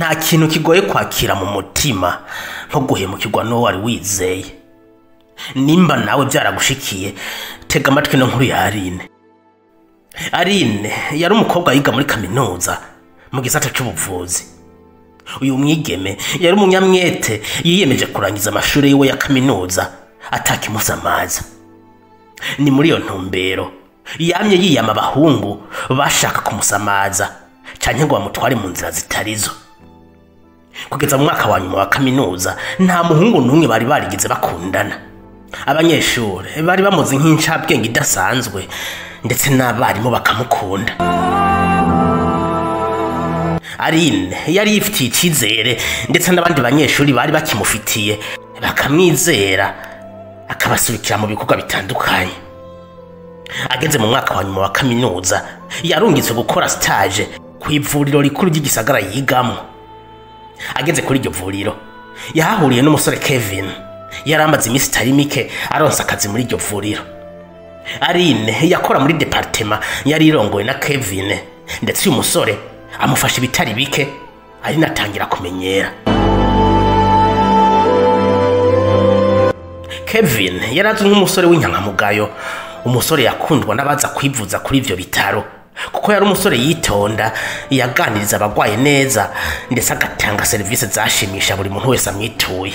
Nta kintu kigoye kwakira mu mutima nko guhemukirwa n'uwo wari wizeye. Nimba nawe byaragushikiye, tega amatwi no nkuru ya Aline. Aline yari umukobwa yiga muri kaminuza mu gisata c'ubuvuzi. Uyu mwigeme yari umunyamwete, yiyemeje kurangiza amashuri yiwe ya kaminuza atakimusamaza. Ni muri iyo ntumbero yamye yiyama abahungu bashaka kumusamaza canke ngo bamutware mu nzira zitarizo. Kugeza mu mwaka wa nyuma wa kaminuza nta muhungu n'umwe bari barigeze bakundana. Abanyeshuri bari bamuzi nk'incabwenge idasanzwe, ndetse n'abarimu bakamukunda. Aline yari yifitiye icizere, ndetse n'abandi banyeshuri bari bakimufitiye bakamwizera, akabasubikira mu bikorwa bitandukanye. Ageze mu mwaka wa nyuma wa kaminuza yarungitswe gukora stage ku ivuriro rikuru ry'igisagara yigamo. Ageze kuri iryo vuriro yahahuriye n'umusore Kevin, yari amaze iminsi itari mike aronse akazi muri iryo vuriro. Aline yakora muri departema yari irongowe na Kevin, ndetse uyu musore amufasha ibitari bike, Aline atangira kumenyera. Kevin yari azwi nk'umusore w'inyankamugayo, umusore yakundwa n'abaza kwivuza kuri ivyo bitaro, kuko yari umusore yitonda, yaganiriza abagwaye neza, ndetse agatanga serivisi zashimisha buri muntu wese amwituye.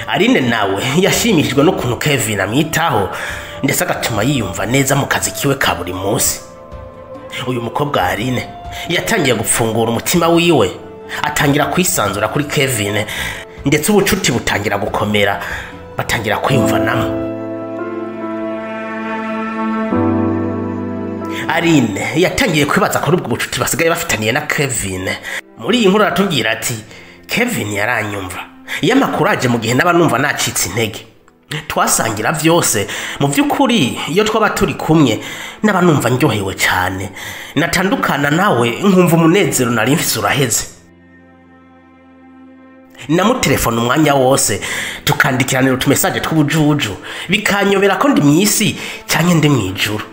Aline nawe yashimishijwe n'ukuntu Kevin amwitaho, ndetse agatuma yiyumva neza mu kazi kiwe ka buri munsi. Uyu mukobwa Aline yatangiye gupfungura umutima wiwe, atangira kwisanzura kuri Kevin, ndetse ubucuti butangira gukomera, batangira kwiyumvanamo. Aline yatangiye kwibaza kuri ubwo bucuti basigaye bafitaniye na Kevin. Muri iyi nkuru aratubwira ati Kevin yaranyumva iyo amakuru aje mu gihe naba numva nacitse intege, twasangira vyose. Mu vy'ukuri iyo twaba turi kumwe naba numva ndyohewe cyane, natandukana nawe nkumva umunezero nari mfise uraheze. Namutelefona umwanya wose, tukandikiranira utumesaje tw'ubujuju, bikanyobera ko ndi mw'isi canke ndi mw'ijuru.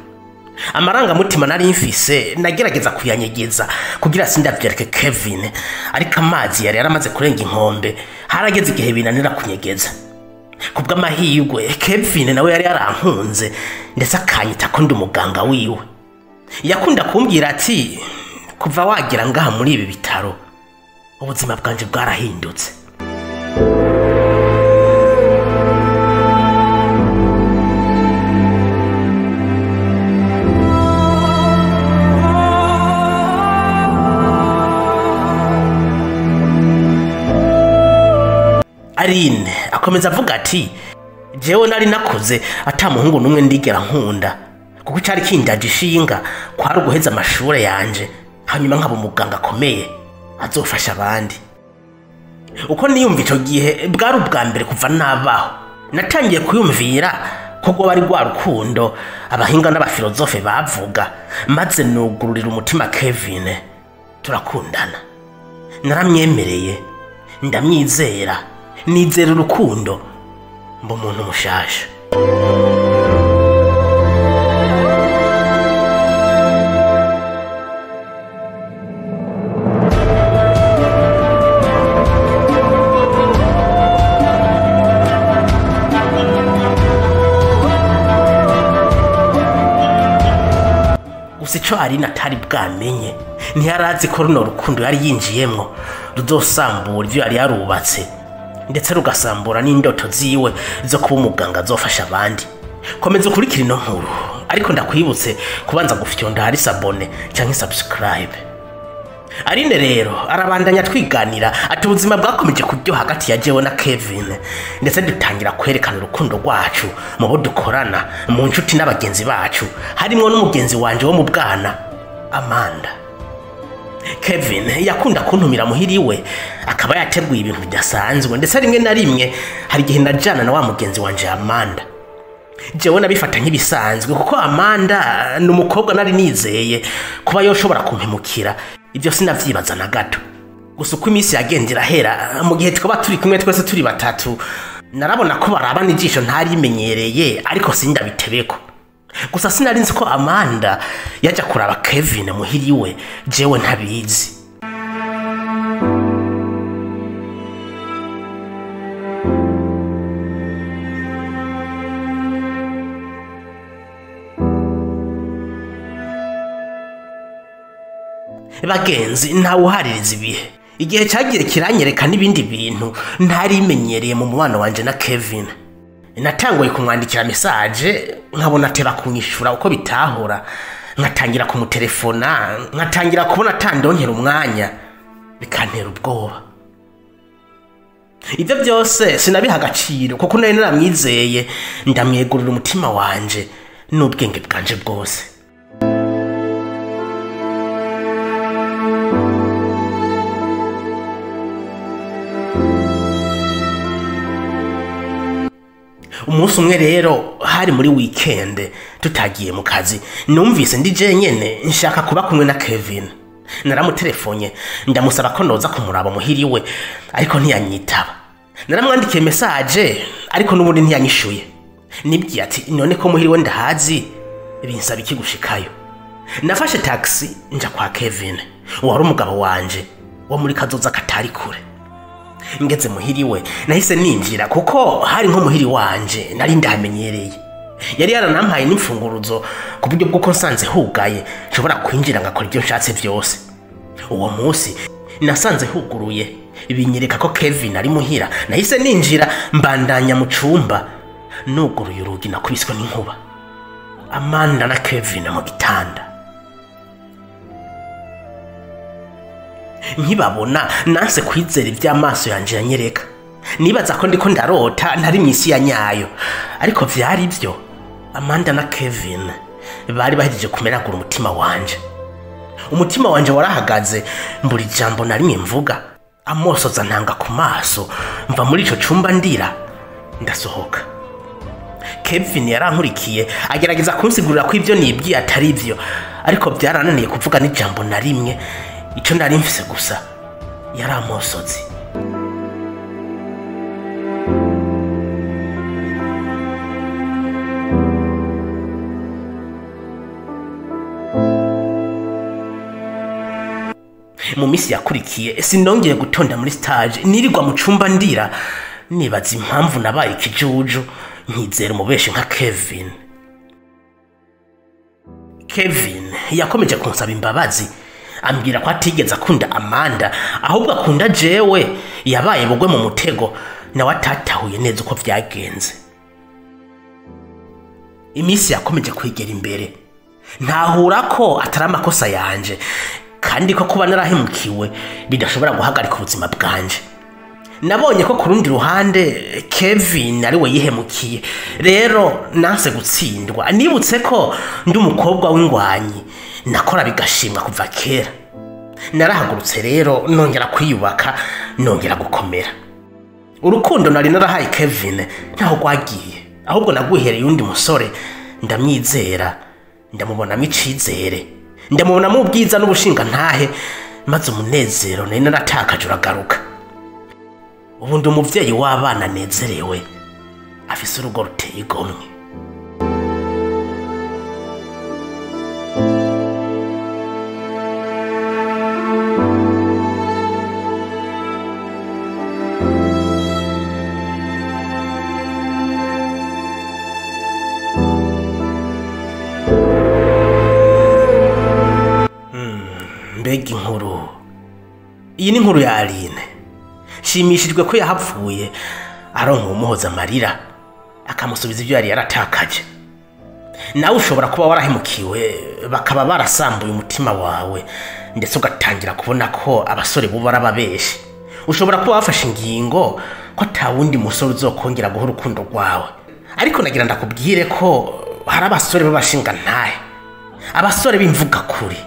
Amarangamutima nari mfise nagerageza kuyanyegeza kugira sindavyereke Kevin, ariko amazi yari yaramaze kurenga inkombe, harageze igihe binanira kunyegeza. Kubw'amahirwe Kevin nawe yari yarankunze, ndetse akanyita ko ndi umuganga wiwe. Yakunda kumbwira ati kuva wagira ngaha muri ibi bitaro ubuzima bwanje bwarahindutse. Aline akomeza avuga ati jewe nari nakuze ata muhungu n'umwe ndigera nkunda, kuko cyari kindaje ishinga kwari uguheza amashure yanje hanyuma nkaba umuganga akomeye azofasha abandi. Uko niyumva ico gihe bwari ubwa mbere kuva nabaho, natangiye kuyumvira ko rwoba ari rwa rukundo abahinga n'abafilozofe bavuga, maze nugururira umutima Kevin turakundana. Naramwemereye, ndamwizera, nizera urukundo, mba umuntu mushasha. Gusa ico Aline atari bwamenye, ntiyarazi ko runo rukundo yari yinjiyemwo ruzosambura ivyo yari yarubatse, ndetse rugasambura n'indoto ziwe zo kuba umuganga azofasha abandi. Komeza ukurikira ino nkuru, ariko ndakwibutse kubanza gufyonda hari sabone canke subscribe. Aline rero arabandanya twiganira ati ubuzima bwakomeje kuryoha hagati ya jewe na Kevin, ndetse dutangira kwerekana urukundo rwacu mu bo dukorana, mu nshuti n'abagenzi bacu, harimwo n'umugenzi wanje wo mu bwana Amanda. Kevin yakunda kuntumira muhiri we, akaba yateguye ibintu bidasanzwe, ndetse rimwe na rimwe hari igihe najana na wa mugenzi wanje Amanda. Jewe nabifata nk'ibisanzwe kuko Amanda ni umukobwa nari nizeye kuba yoshobora kumpemukira, ibyo sinavyibaza na gato. Gusa uko iminsi yagenda irahera, mu gihe twaba turi kumwe twese turi batatu, narabona ko barabana ijisho ntarimenyereye, ariko sindabitebeko. Gusa sinari nzi ko Amanda yajya kuraba Kevin muhiriwe, jewe ntabizi. Bagenzi, ntawuhaririza ibihe. Igihe cyagiye kiranyereka n'ibindi bintu ntarimenyereye mu mubano wanje na Kevin. Natanguye kumwandikira message nkabona atera kunyishura uko bitahora, nkatangira kumutelefona, nkatangira kubona atandonkera umwanya, bikantera ubwoba. Ibyo byose sinabiha agaciro kuko nari naramwizeye, ndamwegurira umutima wanje n'ubwenge bwanje bwose. Umunsi umwe rero hari muri weekend tutagiye mu kazi, numvise ndi jenyene nshaka kuba kumwe na Kevin. Naramutelefone ndamusaba ko noza kumuraba muhiriwe, ariko ntiyanyitaba. Naramwandikiye message ariko n'ubundi ntiyanyishuye. Nibwiye ati none ko muhiriwe ndahazi, binsaba iki gushikayo. Nafashe taxi nja kwa Kevin, wari umugabo wanje wo muri kazoza katari kure. Ngeze muhiriwe nahise ninjira kuko hari nko muhiri wanje nari ndamenyereye. Yari yaranampaye n'imfunguruzo ku buryo bw'uko nsanze hugaye nshobora kwinjira ngakora ibyo nshatse byose. Uwo munsi nasanze huguruye, binyereka ko Kevin ari muhira. Nahise ninjira mbandanya mu cumba, nuguruye urugi nakubiswe n'inkuba. Amanda na Kevin mu gitanda. Nkibabona nanse kwizera iby'amaso yanje yanyereka. Nibaza ko ndiko ndarota ntari mw'isi ya nyayo, ariko vyari byo. Amanda na Kevin bari bahejeje kumenagura umutima wanje. Umutima wanje warahagaze, mbura ijambo na rimwe mvuga. Amosoza ntanga ku maso, mva muri ico cumba ndira ndasohoka. Kevin yarankurikiye agerageza kunsigurira ko ibyo nibwiye atari byo, ariko byarananiye kuvuga n'ijambo na rimwe. Icyo nari mfise gusa yari amosozi. Mu minsi yakurikiye sinongeye gutonda muri stage, nirirwa mu cumba ndira nibaza impamvu nabaye ikijuju nkizera umubeshi nka Kevin. Kevin yakomeje kunsaba imbabazi, ambwira ko atigeze akunda Amanda ahubwo akunda jewe. Yabaye bugwe mu mutego nawe atatahuye neza uko vyagenze. Iminsi yakomeje kwegera imbere, ntahura ko atari amakosa yanje kandi ko kuba narahemukiwe bidashobora guhagarika ubuzima bwanje. Nabonye ko ku rundi ruhande Kevin ari we yihemukiye, rero nanse gutsindwa. Nibutse ko ndi umukobwa w'ingwanyi nakora bigashimwa kuva kera. Narahagurutse rero nongera kwiyubaka, nongera gukomera. Urukundo nari narahaye Kevin ntaho rwagiye, ahubwo naguhereye undi musore ndamwizera, ndamubonamo icizere, ndamubonamo ubwiza n'ubushinga ntahe, maze umunezero nari naratakaje uragaruka. Ubu ndi umuvyeyi w'abana anezerewe, afise urugo ruteye igomwe. Mbega inkuru! Iyi ni inkuru ya Aline. Shimishijwe ko yahapfuye aronka umuhoza amarira akamusubiza ibyo yari yaratakaje. Nawe ushobora kuba warahemukiwe, bakaba barasambuye umutima wawe, ndetse ugatangira kubona ko abasore bo barababeshi. Ushobora kuba wafashe ingingo ko atawundi musore uzokongera guha urukundo rwawe, ariko nagira ndakubwire ko hari abasore b'abashinga ntahe, abasore b'imvuga kuri,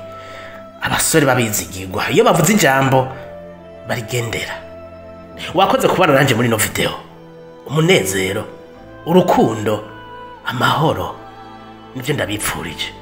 abasore babizigirwa, iyo bavuze ijambo barigendera. Wakoze kubana nanje muri no video. Umunezero, urukundo, amahoro nivyo ndabipfurije.